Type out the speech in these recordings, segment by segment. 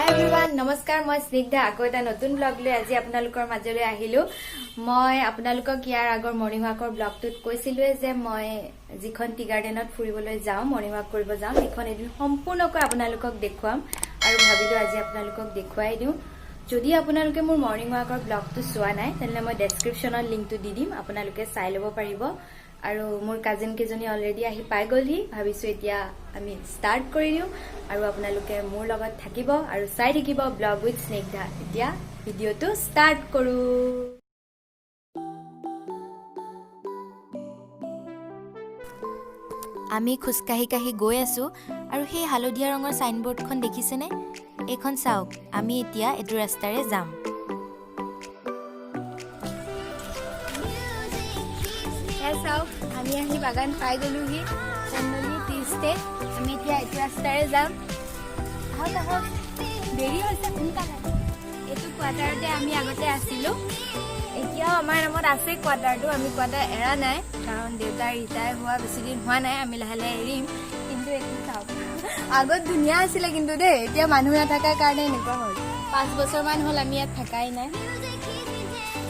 Everyone, নমস্কাৰ। মই স্নিগ্ধা, আকৌ এটা নতুন ব্লগ লৈ আজি আপোনালোকৰ মাজলৈ আহিলোঁ। মই আপোনালোকক ইয়াৰ আগৰ মৰ্ণিং ৱাকৰ ব্লগটোত কৈছিলোঁৱে যে মই যিখন টি গাৰ্ডেনত ফুৰিবলৈ যাওঁ, মৰ্ণিং ৱাক কৰিব যাওঁ, সেইখন এদিন সম্পূৰ্ণকৈ আপোনালোকক দেখুৱাম আৰু ভাবিলোঁ আজি আপোনালোকক দেখুৱাই দিওঁ। যদি আপোনালোকে মোৰ মৰ্ণিং ৱাকৰ ব্লগটো চোৱা নাই, তেনেহ'লে মই ডেছক্ৰিপশ্যনত লিংকটো দি দিম, আপোনালোকে চাই ল'ব পাৰিব। আৰু মোৰ কাজিন কেইজনী অলৰেডি আহি পাই গ'লহি। ভাবিছোঁ এতিয়া আমি ষ্টাৰ্ট কৰি দিওঁ আৰু আপোনালোকে মোৰ লগত থাকিব আৰু চাই থাকিব ব্লগ উইথ স্নিগ্ধা। এতিয়া ভিডিঅ'টো ষ্টাৰ্ট কৰোঁ। আমি খোজকাঢ়ি কাঢ়ি গৈ আছোঁ আৰু সেই হালধীয়া ৰঙৰ চাইনবৰ্ডখন দেখিছেনে? এইখন চাওক, আমি এতিয়া এইটো ৰাস্তাৰে যাম। এয়া চাওক, আমি আহি বাগান পাই গ'লোহি, কন্দলি টি ষ্টেট। আমি এতিয়া এইটো ৰাস্তাৰে যাম। আহক আহক, দেৰি হৈছে, সোনকালে। এইটো কোৱাৰ্টাৰতে আমি আগতে আছিলোঁ। এতিয়াও আমাৰ নামত আছে কোৱাৰ্টাৰটো। আমি কোৱাৰ্টাৰ এৰা নাই, কাৰণ দেউতাৰ ৰিটায়াৰ হোৱা বেছি দিন হোৱা নাই। আমি লাহে লাহে এৰিম। কিন্তু এইটো চাওক, আগত ধুনীয়া আছিলে কিন্তু দেই, এতিয়া মানুহ নাথাকাৰ কাৰণে এনেকুৱা হ'ল। 5 বছৰমান হ'ল আমি ইয়াত থাকাই নাই।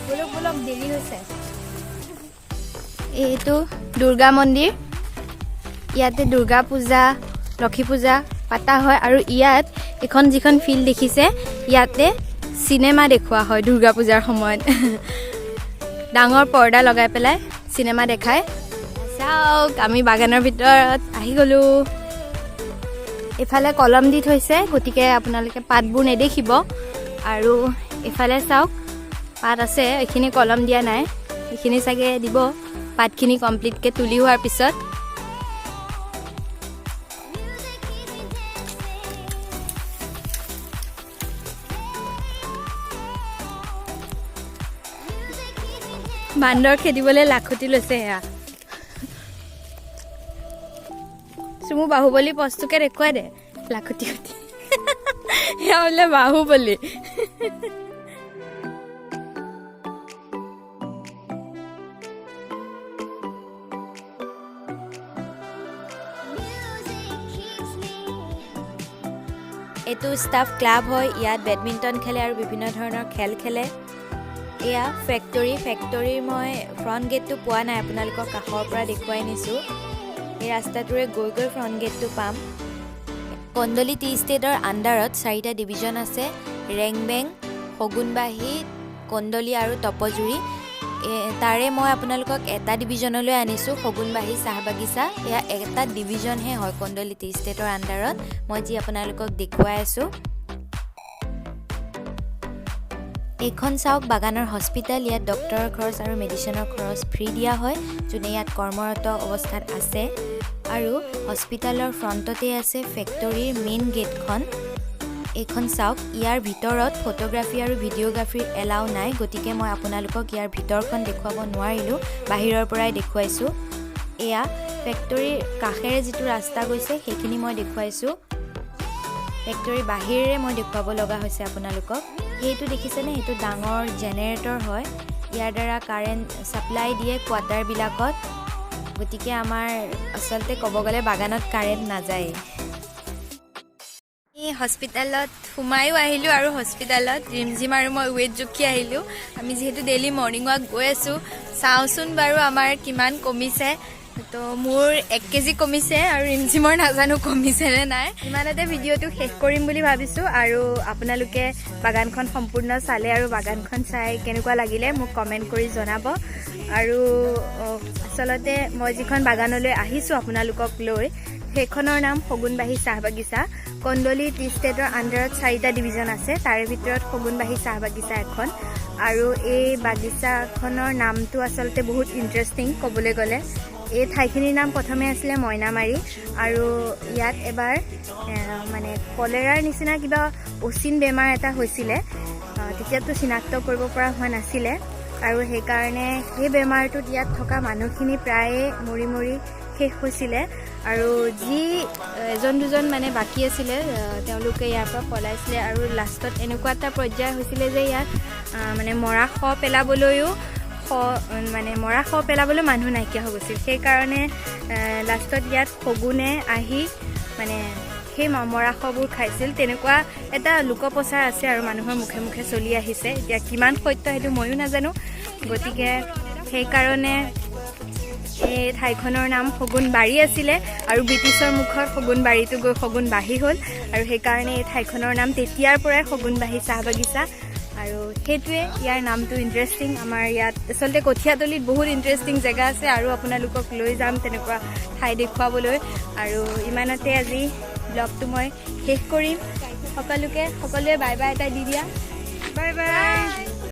ব'লক ব'লক, দেৰি হৈছে। এইটো দুৰ্গা মন্দিৰ। ইয়াতে দুৰ্গা পূজা, লক্ষী পূজা পাতা হয় আৰু ইয়াত এইখন যিখন ফিল্ড দেখিছে, ইয়াতে চিনেমা দেখুওৱা হয়। দুৰ্গা পূজাৰ সময়ত ডাঙৰ পৰ্দা লগাই পেলাই চিনেমা দেখায়। চাওক, আমি বাগানৰ ভিতৰত আহি গ'লোঁ। এইফালে কলম দি থৈছে, গতিকে আপোনালোকে পাতবোৰ নেদেখিব। আৰু এইফালে চাওক, পাত আছে। এইখিনি কলম দিয়া নাই, এইখিনি চাগে দিব পাতখিনি কমপ্লিটকৈ তুলি হোৱাৰ পিছত। বান্দৰ খেদিবলৈ লাখুটি লৈছে সেয়া। চুমু, বাহুবলী পজটোকে দেখুৱাই দে। লাখুটি খুটি, সেয়া বোলে বাহুবলী। এইটো ষ্টাফ ক্লাব হয়। ইয়াত বেডমিণ্টন খেলে আৰু বিভিন্ন ধৰণৰ খেল খেলে। এয়া ফেক্টৰী। ফেক্টৰীৰ মই ফ্ৰণ্ট গেটটো পোৱা নাই, আপোনালোকৰ কাষৰ পৰা দেখুৱাই নিছোঁ। এই ৰাস্তাটোৰে গৈ গৈ ফ্ৰণ্ট গেটটো পাম। কন্দলি টি ষ্টেটৰ আণ্ডাৰত চাৰিটা ডিভিজন আছে: ৰেংবেং, শগুনবাহী, কন্দলি আৰু তপজুৰি। তাৰে মই আপোনালোকক এটা ডিভিজনলৈ আনিছোঁ, শগুনবাহী চাহ বাগিচা। এয়া এটা ডিভিজনহে হয় কন্দলি টি ষ্টেটৰ আণ্ডাৰত, মই যি আপোনালোকক দেখুৱাই আছোঁ। এইখন চাওক, বাগানৰ হস্পিটেল। ইয়াত ডক্টৰৰ খৰচ আৰু মেডিচিনৰ খৰচ ফ্ৰী দিয়া হয়, যোনে ইয়াত কৰ্মৰত অৱস্থাত আছে। আৰু হস্পিটেলৰ ফ্ৰণ্টতে আছে ফেক্টৰীৰ মেইন গেটখন। এইখন চাওক, ইয়াৰ ভিতৰত ফটোগ্ৰাফী আৰু ভিডিঅ'গ্ৰাফীৰ এলাউ নাই, গতিকে মই আপোনালোকক ইয়াৰ ভিতৰখন দেখুৱাব নোৱাৰিলোঁ, বাহিৰৰ পৰাই দেখুৱাইছোঁ। এয়া ফেক্টৰীৰ কাষেৰে যিটো ৰাস্তা গৈছে, সেইখিনি মই দেখুৱাইছোঁ। ফেক্টৰীৰ বাহিৰেৰে মই দেখুৱাব লগা হৈছে আপোনালোকক। সেইটো দেখিছেনে? সেইটো ডাঙৰ জেনেৰেটৰ হয়। ইয়াৰ দ্বাৰা কাৰেণ্ট ছাপ্লাই দিয়ে কোৱাৰ্টাৰবিলাকত। গতিকে আমাৰ আচলতে ক'ব গ'লে বাগানত কাৰেণ্ট নাযায়। আমি হস্পিটেলত সোমায়ো আহিলোঁ আৰু হস্পিটেলত ৰিমঝিম আৰু মই ৱেইট জুখি আহিলোঁ। আমি যিহেতু ডেইলি মৰ্ণিং ৱাক গৈ আছোঁ, চাওঁচোন বাৰু আমাৰ কিমান কমিছে। তো মোৰ 1 কেজি কমিছে আৰু ৰিমঝিমৰ নাজানো কমিছে নে নাই। ইমানতে ভিডিঅ'টো শেষ কৰিম বুলি ভাবিছোঁ। আৰু আপোনালোকে বাগানখন সম্পূৰ্ণ চালে আৰু বাগানখন চাই কেনেকুৱা লাগিলে মোক কমেণ্ট কৰি জনাব। আৰু আচলতে মই যিখন বাগানলৈ আহিছোঁ আপোনালোকক লৈ, সেইখনৰ নাম শগুনবাহী চাহ বাগিচা। কন্দলি টি ষ্টেটৰ আণ্ডাৰত চাৰিটা ডিভিজন আছে, তাৰে ভিতৰত শগুনবাহী চাহ বাগিচা এখন। আৰু এই বাগিচাখনৰ নামটো আচলতে বহুত ইণ্টাৰেষ্টিং ক'বলৈ গ'লে। এই ঠাইখিনিৰ নাম প্ৰথমে আছিলে মইনামাৰী। আৰু ইয়াত এবাৰ মানে কলেৰাৰ নিচিনা কিবা অচিন বেমাৰ এটা হৈছিলে। তেতিয়াতো চিনাক্ত কৰিব পৰা হোৱা নাছিলে আৰু সেইকাৰণে সেই বেমাৰটোত ইয়াত থকা মানুহখিনি প্ৰায়ে মৰি মৰি শেষ হৈছিলে। আৰু যি এজন দুজন মানে বাকী আছিলে, তেওঁলোকে ইয়াৰ পৰা পলাইছিলে। আৰু লাষ্টত এনেকুৱা এটা পৰ্যায় হৈছিলে যে ইয়াত মানে মৰা শ পেলাবলৈ মানুহ নাইকিয়া হৈ গৈছিল। সেইকাৰণে লাষ্টত ইয়াত শগুনে আহি মানে সেই মৰাশবোৰ খাইছিল। তেনেকুৱা এটা লোকপ্ৰচাৰ আছে আৰু মানুহৰ মুখে মুখে চলি আহিছে। এতিয়া কিমান সত্য সেইটো ময়ো নাজানো। গতিকে সেইকাৰণে এই ঠাইখনৰ নাম শগুনবাৰী আছিলে আৰু ব্ৰিটিছৰ মুখত শগুনবাৰীটো গৈ শগুনবাহী হ'ল আৰু সেইকাৰণে এই ঠাইখনৰ নাম তেতিয়াৰ পৰাই শগুনবাহী চাহ বাগিচা। আৰু সেইটোৱে ইয়াৰ নামটো। ইণ্টাৰেষ্টিং। আমাৰ ইয়াত আচলতে কঠীয়াতলিত বহুত ইণ্টাৰেষ্টিং জেগা আছে আৰু আপোনালোকক লৈ যাম তেনেকুৱা ঠাই দেখুৱাবলৈ। আৰু ইমানতে আজি ব্লগটো মই শেষ কৰিম। সকলোকে, সকলোৱে বাই বাই এটা দি দিয়া। Bye bye.